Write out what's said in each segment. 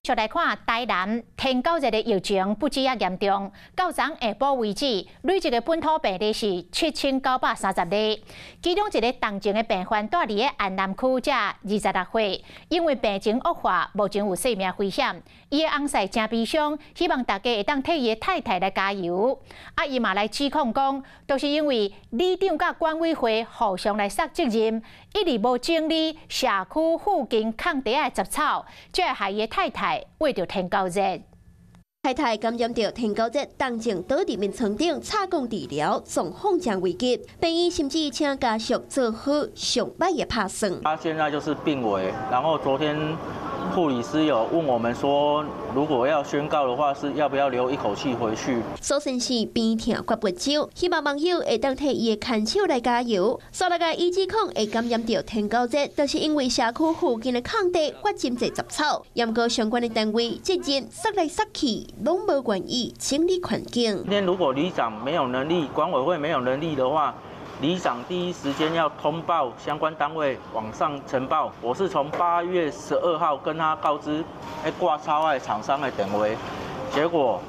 續來看台南天狗熱的疫情不止遐嚴重，到昨下晡為止，累計的本土病例是7930例，其中一个重症的病患蹛佇咧安南區，才26歲，因為病情惡化，目前有生命危險。伊的翁婿誠悲傷，希望大家會當替伊的太太來加油。啊，伊嘛來指控講，都是因為里長佮管委會互相來捒責任，一直無整理社區附近空地的雜草，才會害伊的太太患著天狗熱。太太感染著天狗熱，重症倒佇眠床頂，插管治療，狀況誠危急。病院甚至請家屬做好上歹的拍算。他現在就是病危，然後昨天護理師有問我們說，如果要宣告的話，是要不要留一口氣回去？蘇先生病痛閣跋棹，希望網友會當替伊的牽手來加油。煞來共伊指控會感染著天狗熱，就是因為社區附近的空地發真濟雜草，毋過相關的單位責任捒來捒去，攏無願意整理環境。今天如果里長沒有能力，管委會沒有能力的話，里長第一時間要通報相關單位往上呈報。我是從8月12號跟他告知，欸，掛超愛廠商的電話，結果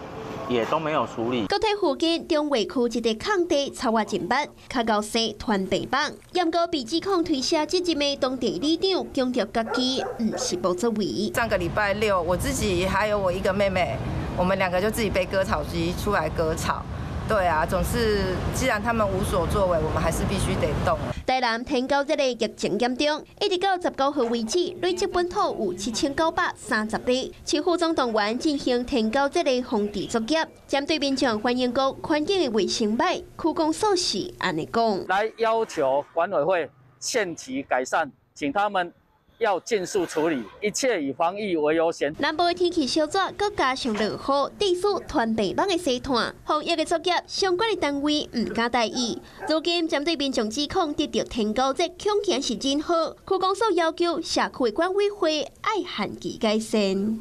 也都沒有處理。閣體附近中衛區一塊空地草仔真密，較𠢕生傳病房。毋過被指控推卸責任的當地里長強調家己毋是無作為。上個禮拜六，我自己還有我一個妹妹，我們兩個就自己背割草機出來割草。對啊，總是既然他們無所作為，我們還是必須得動。台南天狗熱的疫情嚴重，一直到19號為止，累計本土有7930例。市府總動員進行天狗熱的防治作業，針對民眾反映講環境的衛生歹，區公所是按呢講。來要求管委會限期改善，請他們要盡速處理，一切以防疫為優先。南部的天氣燒熱，閣加上落雨，地勢傳病房的西炭，防疫的作業相關的單位毋敢大意。如今針對民眾指控得著天狗熱，恐驚是人禍，區公所要求社區的管委會愛限期改善。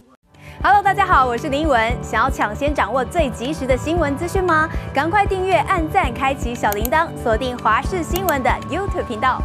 Hello，大家好，我是林文。想要搶先掌握最及時的新聞資訊嗎？趕快訂閱、按讚、開啟小鈴鐺，鎖定華視新聞的 YouTube 頻道。